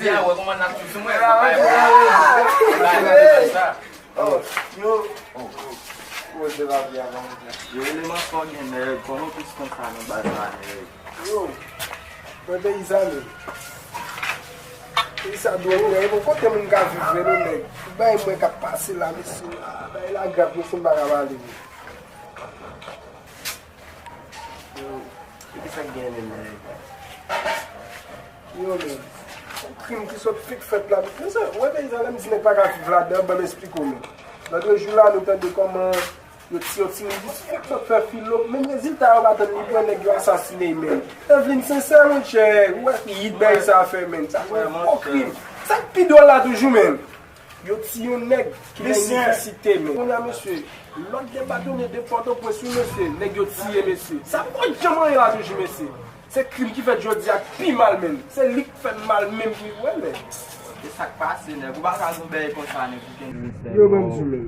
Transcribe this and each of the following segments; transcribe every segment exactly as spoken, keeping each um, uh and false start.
Ya wè kòman n ap viv sou mwen. Bay bagay sa. Oh, yo. Yo, eleman fò gen nèg, kòman w plis konsa nan baz la, nèg? Yo, mwen peyizan menm. Peyi sa dwòl, nèg. E bon, kote moun ka viv vre, non, nèg? Bay mwen k ap pase la, mesye. Ah, bay la grav, mesye, m pa ka pale. Yo, e ki sa k genyen menm, nèg? Yo, men, yon krim ki sot fèk fèt la. Men sa, wè, peyizan, lè m di nèg pa ka viv ladan, ban m esplike w, men. Lòt jou la, nou tande kòman yo tiye yon timoun jis fèk sot fè filo. Menm rezilta yo pa tann li pran, nèg yo asasine l, men. Evelyn sensè, monchè, ou wè ki yit bagay sa fè, men. Sa se yon gwo krim. Sa k pi dwòl la toujou, men. Yo tiye yon nèg ki nan inivèsite, men. Kounye a, mesye, lòt de batonye de Pòtoprens, wi, mesye, nèg yo tiye, mesye. Sa poko janm anyen la toujou, mesye. Se krim ki fèt jodi a k pi mal, menm. Se li k fè m mal menm, wi, wè, men. Se sa k pase, nèg. Ou pa ka di yon bagay konsa, nèg, pou gen. Yo, ban m di w, menm.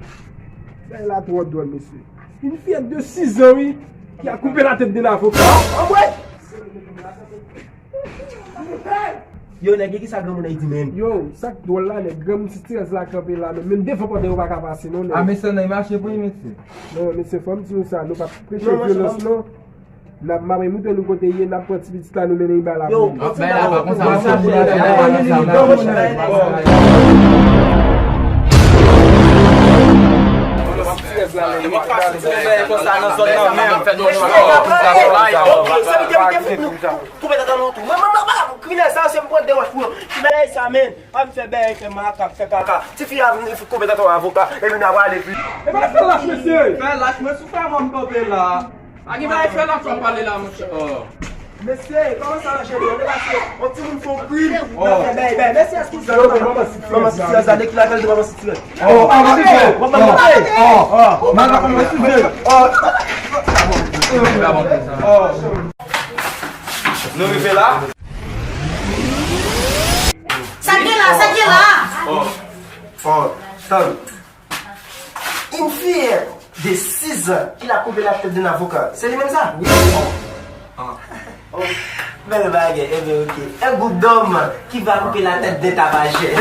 Bagay la twò dwòl, mesye. Yon fiyèt de sizan, wi, ki a koupe latèt de avoka. Anmwey! Yo, nèg, e kisa granmoun nan di menm? Yo, sa k dwòl la, nèg, granmoun Sitirèz la kanpe la, menm, menm devan pòtay yo pa ka pase, non, nèg. A, mesye, nan mache pou li, mesye. Non, mesye, fò m di nou sa, nou pa preche vyolans, non. N ap mare moute nou kote ye, n ap pran ti pitit la, nou mennen li bay la polis. Ap bay la pa konsa, mesye. Sitirèz la, men, konsa nan zòn nan, menm. Koupe tèt an nou tou. Mwen, mwen, mwen, mwen, kriminèl sa, se m pran dewòch pou yo. Ki bagay sa, men? A m fè bagay, fè makak, fè kaka. Tifi a vin koupe tèt an avoka, epi n a prale pi. E pa fè lach, mesye. Fè lach, mwen sou fè mwen m kanpe la. Pa gen bagay fè lach w ap pale la, monchè. Oh. Mesye, kòman sa mache, bro? Degaje, yon timoun fè yon krim. Oh. N ap fè bay, bay. Mesye, èske w sa? Manman Sitirèz la, nèg ki lakay de manman Sitirèz. Oh, oh, oh, oh, oh. Manman Sitirèz. Oh. Oh. Nou rive la. Sa k gen la, sa k gen la? Oh, oh, tann. Une fille de six ans ki la koupe la tèt de avoka. Se li menm sa? Wi. Oh. Bèl bagay, ebyen, oke. Un groupe d'hommes qui va couper la tête d'un tapageur.